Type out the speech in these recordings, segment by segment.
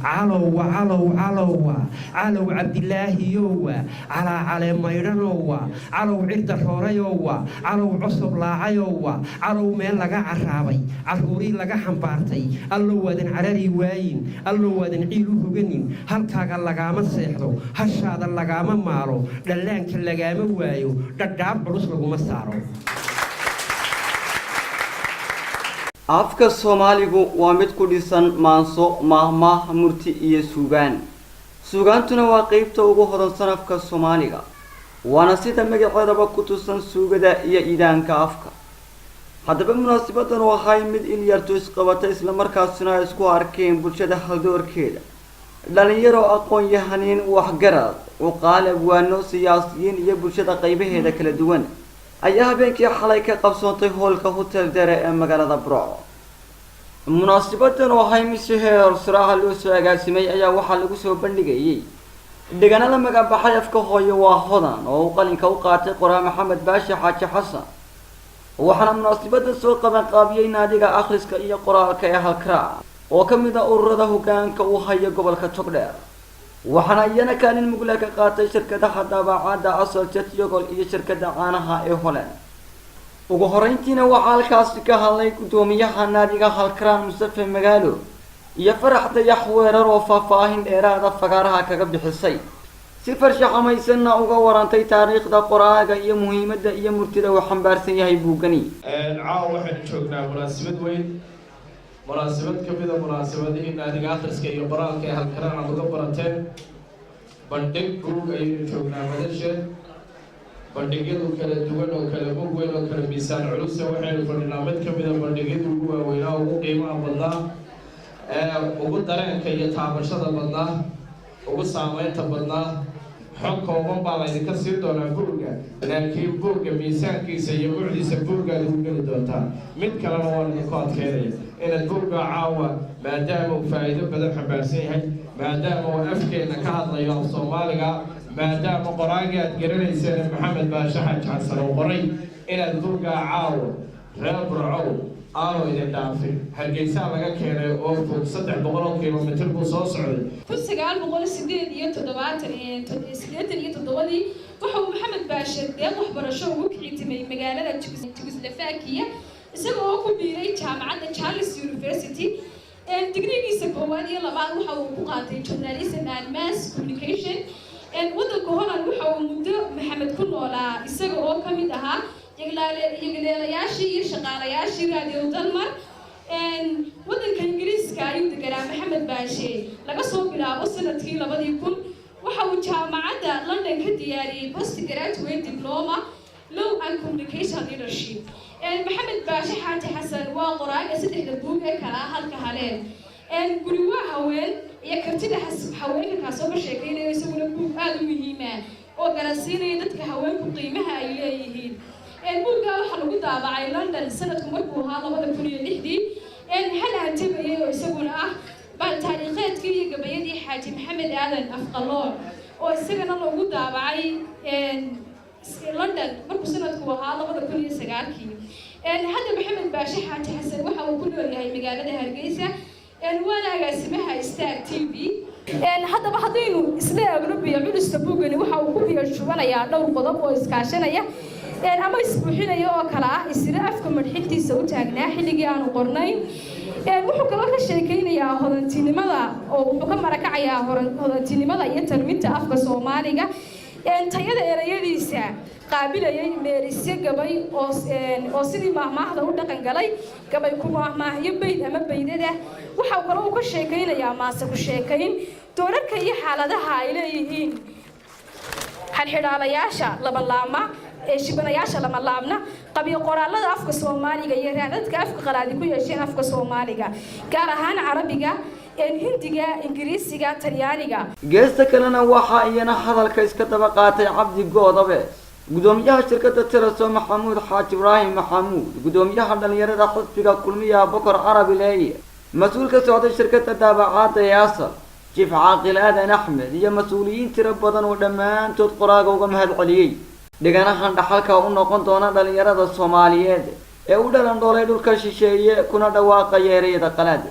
Calowa, calow, calowa, calow Cabdilaahiyowa, calaacale maydhanowa, calow cirda roorayowa, calow cosob laacayowa, calow meel laga caraabay, carruurii laga xambaartay. Allow waadan carari waayin, allow waadan ciil u hoganin. Halkaaga lagaama seexdo, hashaada lagaama maalo, dhallaanka lagaama waayo, dhadhaab culus laguma saaro. Afka Soomaaligu waa mid ku dhisan maanso, maahmaah, murti iyo suugaan. Suugaantuna waa qeybta ugu hodansan afka Soomaaliga, waana sida magaceedaba ku tusan suugada iyo iidaanka afka. Haddaba munaasibadan oo ahay mid ilyartu isqabata, islamarkaasina ay isku arkeen bulshada haldoorkeeda, dhalinyaro, aqoon-yahaniin, waxgarad, cuqaal, abwaano, siyaasiyiin iyo bulshada qaybaheeda kala duwan, ayaa habeenkii xalay ka qabsoontay hoolka Hotel Dere ee magaalada Burco. Munaasibadan oo ahay mid si heer siraaha loo soo agaasimay ayaa waxaa lagu soo bandhigayay dhigana la magacbaxay "Afka Hooyo Waa Hodan", oo uu qalinka u qaatay qoraa Maxamed Baashi Xaaji Xasan. Waxaana munaasibada soo qabanqaabiyey naadiga akhriska iyo qoraalka ee Halkaraa, oo ka mid ah ururada hogaanka uu hayo gobolka Togdheer. Waxaana iyana kaalin mugla ka qaatay shirkadaha daabacaadda Asal, Jet, Yogol iyo shirkada caanaha ee Holland. Ugu horeyntiina waxaa halkaasi ka hadlay guddoomiyaha naadiga Halkaraan, Mustafe Magaalo, iyo Farax Dayax Weerar, oo faahfaahin dheeraada fagaaraha kaga bixisay, si farshaxamaysanna uga warantay taariikhda qoraaga iyo muhiimadda iyo murtida uu xambaarsan yahay buuggani. Caawa waxaynu joognaa munaasabad weyn, munaasabad ka mida munaasabadihii naadiga akhriska iyo qoraalka ee Halkaraan aad uga barateen. Bandhig buug ayaynu joognaa madasheed, bandhigyadu kala duwan oo kala mug weyn oo kala miisaan culusa. Waxaynu fadhinaa mid ka mida bandhigyadu ugu waaweynaa, ugu qiimaha badnaa, ugu dareenka iyo taabashada badnaa, ugu saameynta badnaa. Xog kooban baa laydinka siin doonaa buugga, laakiin buugga miisaankiisa iyo mucdiisa buuggaad ugu geli doontaa. Mid kalena waan idinku adkeynaya inaad buugga caawa, maadaama uu faa'iido badan xambaarsan yahay, maadaama uu afkeenna ka hadlayo, af Soomaaliga, maadaama qoraagii aad garanayseen Maxamed Baashe Xaaji Xasan uu qoray, inaad buuggaa caawa, reer Burcow, aanu idin dhaafin. Hargeysaa laga keenay oo fog, 300 kilomitir buu soo socday. 1978, 87-dii waxa uu Maxamed Baashe deeq waxbarasho ugu kicitimay magaalada Jugoslovakiya, isaga oo ku biiray jaamacadda Charles University. Digrigiisa koowaad iyo labaad waxa uu ku qaatay journalism and mass communication. Waddanka Holland waxa uu muddo Maxamed ku noolaa, isaga oo ka mid ahaa yagleelayaashii iyo shaqaalayaashii Radio Dalmar. Waddanka Ingiriiska ayuu deganaa Maxamed Baashe laga soo bilaabo sanadkii 2000. Waxa uu jaamacadda London ka diyaariyey post graduate diploma, law and communication leadership. Maxamed Baashe Xaaji Xasan waa qoraaga saddexda buug ee kala ah Halka Haleen, Guri Waa Haween iyo Kartida Haweenka, kaasoo ka sheekeynayo isaguna buug aada u muhiima oo garansiinaya dadka haweenku qiimaha ay leeyihiin. Buuggaa waxaa lagu daabacay London sanadku markuu ahaa 2006-dii. Hal Hantabayay, oo isaguna ah bal taariikheedkii iyo gabayadii Xaaji Maxamed Aadan Afqaloon, oo isagana lagu daabacay London markuu sanadku ahaa 2009-kii. Hadda Maxamed Baashe Xaaji Xasan waxa uu ku nool yahay magaalada Hargeysa, waana agaasimaha Star TV. Haddaba haddaynu isla eegno biyo culista buugani, waxa uu ku biyo shubanayaa dhowr qodob oo iskaashanaya ama isbuuxinaya, oo kale ah isla afka madxintiisa u taagnaa xilligii aanu qornayn. Wuxuu kaloo ka sheekeynayaa hodantinimada, oo wuxuu ka marakacayaa hodantinimada iyo tarminta afka Soomaaliga, tayada erayadiisa qaabilayay meerisyo gabay oo sidii maahmaahda u dhaqan galay, gabay ku maahmaahyo, bayd ama baydada. Waxa kaloo uu ka sheekaynayaa maase ku sheekayn doorarka iyo xaaladaha ay leeyihiin xalxidhaalayaasha labalaama ee shibanayaasha lamalaabna, qabyo qoraallada afka Soomaaliga iyo raadadka afka qalaadi ku yeesheen afka Soomaaliga, gaar ahaan Carabiga, Hindiga, Ingiriisiga, Talyaaniga. Geesta kalena waxaa iyana hadalka iska daba qaatay Cabdi Goodabe, gudoomiyaha shirkadda Telesom Maxamuud Xaaji Ibraahim Maxamuud, gudoomiyaha dhalinyarada xisbiga Kulmiyaha Bokor Carabi Leeye, mas-uul ka socday shirkadda daabacaadda ee Asal, Jiif Caaqil Aadan Axmed, iyo mas-uuliyiin tiro badan oo dhammaantood qoraaga uga mahad celiyey dhiganahan dhaxalka u noqon doona dhalinyarada Soomaaliyeed ee u dhalan dhoolay dhulka shisheeye kuna dhawaaqaya ereyada qalaad.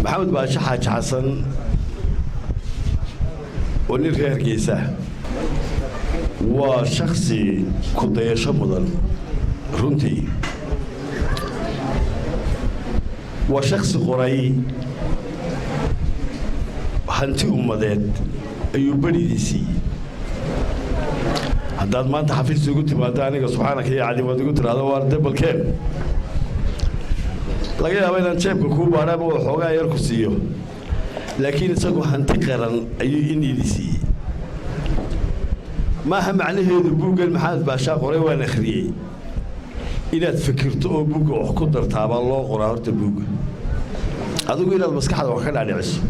Maxamed Baashe Xaaji Xasan oo nin reer Hargeysa, waa shaksi ku dayasho mudan. Runtii waa shaksi qoray hanti ummadeed ayuu bedhidii siiyey. Haddaad maanta xafiis igu timaado aniga, subxaanaka ya cali, waad igu tiraahdo waar debalkeen, laga yaaba inaan jeebka kuu baadha ama waxoogaa yar ku siiyo, laakiin isagu hanti qaran ayuu inidi siiyey. Maaha macnaheedu buuggan Maxamed Baashaa qoray waan akhriyey. Inaad fikirto oo buugga wax ku dartaabaa loo qoraa. Horta buugga adigu inaad maskaxda wax ka dhaadhiciso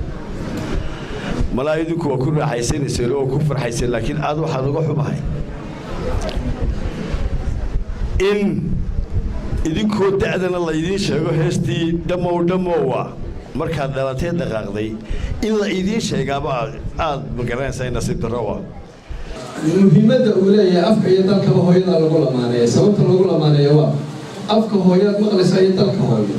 malaa, idinku waa ku raaxaysanayseen oo ku farxayseen, laakiin aad waxaad uga xumahay in idinkoo da'dana laydiin sheego heestii "Dhammow dhammowa" markaad dhalatee dhaqaaqday in la idiin sheegaaba aad magaranaysaa in nasiib darro ah. Muhiimadda uu leeyahay afka iyo dalkaba hooyada lagu lamaaneeya, sababta lagu lamaaneeya waa afka hooyaad maqlaysaa iyo dalka hooyo.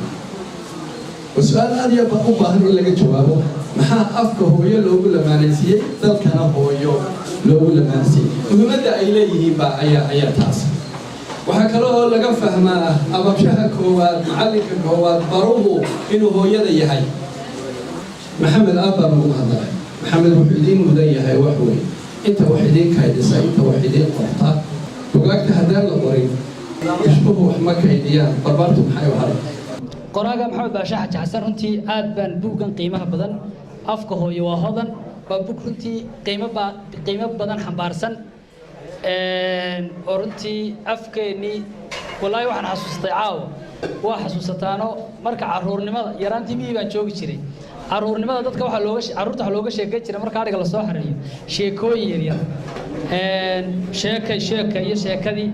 Waa su-aal aad iyo u baahan in laga jawaabo: maxaa afka hooyo loogu lamaanaysiiyey, dalkana hooyo loogu lamaansiiyey? Muhiimadda ay leeyihiin baa ayaa taas. Waxaa kale oo laga fahmaa ababshaha koowaad, macallinka koowaad, baruhu inuu hooyada yahay. Maxamed aad baan ugu mahadnaqay. Maxamed wuxuu idiin mudan yahay wax weyn, inta wax idiin kaydisa, inta wax idiin qorta. Bugaagta haddaan la qorin, ishbuhu wax ma kaydiyaan, barbaartu maxay u haray? Qoraaga Maxamed Baashe Xaaji Xasan, runtii aad baan buuggan qiimaha badan, "Afka Hooyo Waa Hodan", waa bug runtii qiimo badan xambaarsan oo runtii afkeennii. Wallaahi waxaan xasuustay caawa, waa xasuusataano marka caruurnimada, yaraantii miyii baan joogi jiray. Caruurnimada dadka waxaa looga, carruurta waxaa looga sheekeyn jiray marka adhiga lasoo xareeyo sheekooyin yaryar, sheeka sheeka iyo sheekadii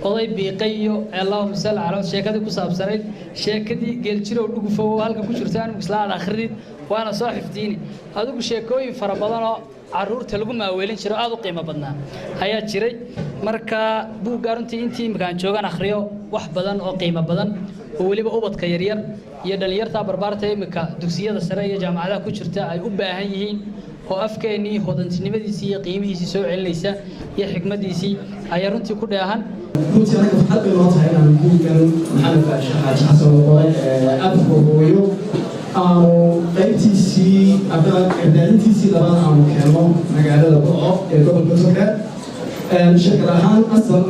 oday biiqay iyo allahuma salli calaa, sheekadii ku saabsanayd, sheekadii geeljirow dhugufow halkan ku jirto, anigu isla aad akhridid waana soo xifdiini. Adigu sheekooyin fara badanoo carruurta lagu maaweelin jiro, aad u qiimo badnaa ayaa jiray. Marka buugga runtii intii imika aan joogan akhriyo, wax badan oo qiimo badan oo weliba ubadka yaryar iyo dhallinyarta barbaarta imika dugsiyada sare iyo jaamacadaha ku jirta ay u baahan yihiin, oo afkeennii hodantinimadiisii iyo qiimihiisii soo celinaysa iyo xikmaddiisii ayaa runtii ku dheehan. Runtii anaga farxad bay noo tahay inaan buuggan Maxamed Baashe Xaaji Xasan oo qoray, "Afka Hooyo", aanu qaybtiisii ama gardaadintiisii labaad aanu keenno magaalada Burco ee gobolka Togdheer. Shirkad ahaan asal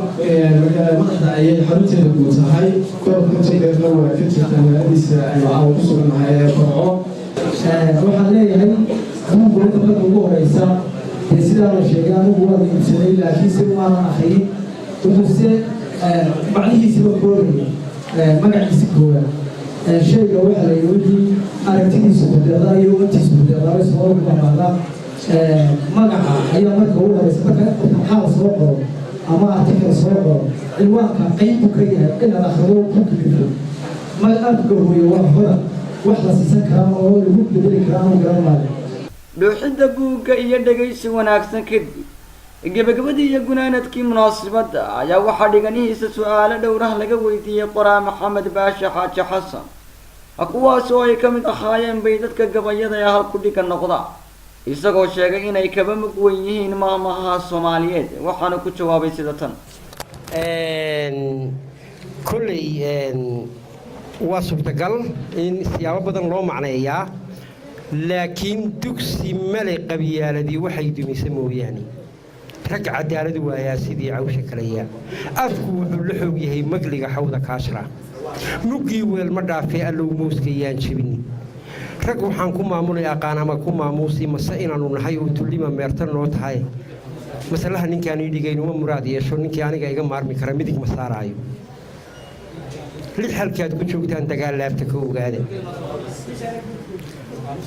magaalada madaxda ayay xarunteeda guud tahay, gobolka Togdheerna waa ka jirtaa magaaladiisa aynu caawa ku sugannahay ee Burco. Waxaan leeyahay buugga horta marka ugu horeysa, dee sidaa la sheegay, anigu waan iibsaday laakiin si maanan akhriyin. Wuxuuse macnihiisiba koobaya magaciisi koowaad. Shayga waxaa la yidhi wixii aragtidiisu kudeeqda iyo wantiisu kudeeqdaa way soo dhamaada. Magaca ayaa marka ugu horeysa. Marka maxaa soo qoro ama article soo qoro, cinwaanka qayb buu ka yahay inaad akhrido ku kalifo. "Afka Hooyo Waa Hodan" wax la siisan karaa oo lagu bedeli karaa anu garan maayo. Dhuuxidda buugga iyo dhegaysi wanaagsan kadib, gebagabadii iyo gunaanadkii munaasabadda ayaa waxaa dhiganihiisa su-aalo dhowrah laga weydiiyey qoraa Maxamed Baashe Xaaji Xasan, kuwaas oo ay ka mid ahaayeen bay dadka gabayada ee hal ku dhiga noqda, isagoo sheegay inay kaba mug weyn yihiin maamaha Soomaaliyeed. Waxaana ku jawaabay sida tan. Kolley waa suurtagal in siyaabo badan loo macneeyaa, laakiin dugsi male qabyaaladii waxay dumisa mooyaane, rag cadaalad waayaa sidii cawsha kaleya. Afku wuxuu la xoog yahay magliga xawda kaashra, muggii weel ma dhaafee, allow muuska yaan jebin. Rag waxaan ku maamulay aqaan ama ku maamuusi mase inaannu nahay oo tullima meerta noo tahay. Masalaha ninkaan ii dhigayn uma muraad yeesho, ninkii aniga iga maarmi kara midig ma saaraayo. Lix halkaad ku joogtaan dagaal laabta ka ogaada.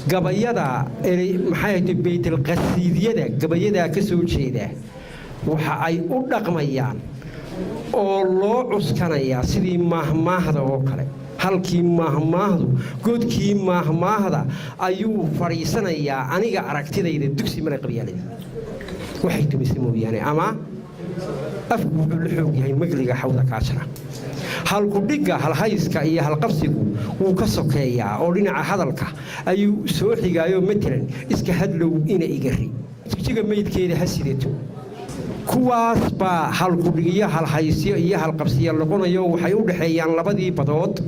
Gabayada maxay ahayd, baytalqasiidyada gabayadaa ka soo jeeda waxa ay u dhaqmayaan oo loo cuskanayaa sidii maahmaahda oo kale. Halkii maahmaahdu, godkii maahmaahda ayuu fadhiisanayaa. Aniga aragtidayda, dugsi male qabyaalada waxay dumisay mooyaane, ama afku wuxuu la xoog yahay magliga xawda kaajara. Halkudhigga, halhayska iyo halqabsigu wuu ka sokeeyaa oo dhinaca hadalka ayuu soo xigaayo. Matalan, "Iska hadlow ina igari, Jigjiga meydkeeda ha sidato." Kuwaas baa halkudhigyo, halhaysyo iyo halqabsiya noqonayo. Waxay u dhexeeyaan labadii badood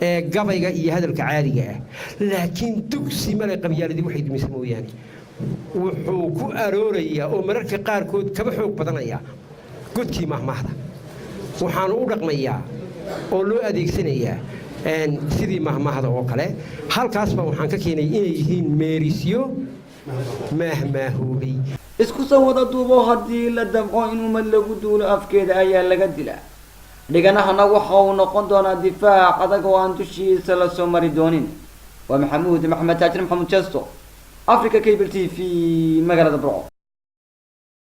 ee gabayga iyo hadalka caadiga ah. Laakiin dugsi male qabyaaladii waxay dumisa mooyaane. Wuxuu ku aroorayaa oo mararka qaarkood kaba xoog badanaya godkii mahmahda. Waxaanu u dhaqmayaa oo loo adeegsanayaa sidii mahmahda oo kale. Halkaasba waxaan ka keenay inay yihiin meerisyo mahmaahoobay. Isku soo wada duubo, haddii la damco in ummad lagu duulo, afkeeda ayaa laga dilaa. Dhiganahana waxa uu noqon doonaa difaac adag oo aan dushiisa lasoo mari doonin. Waa Maxamuud Maxamed Taajir, Maxamuud Jesto, Africa Cable TV, magaalada Burco.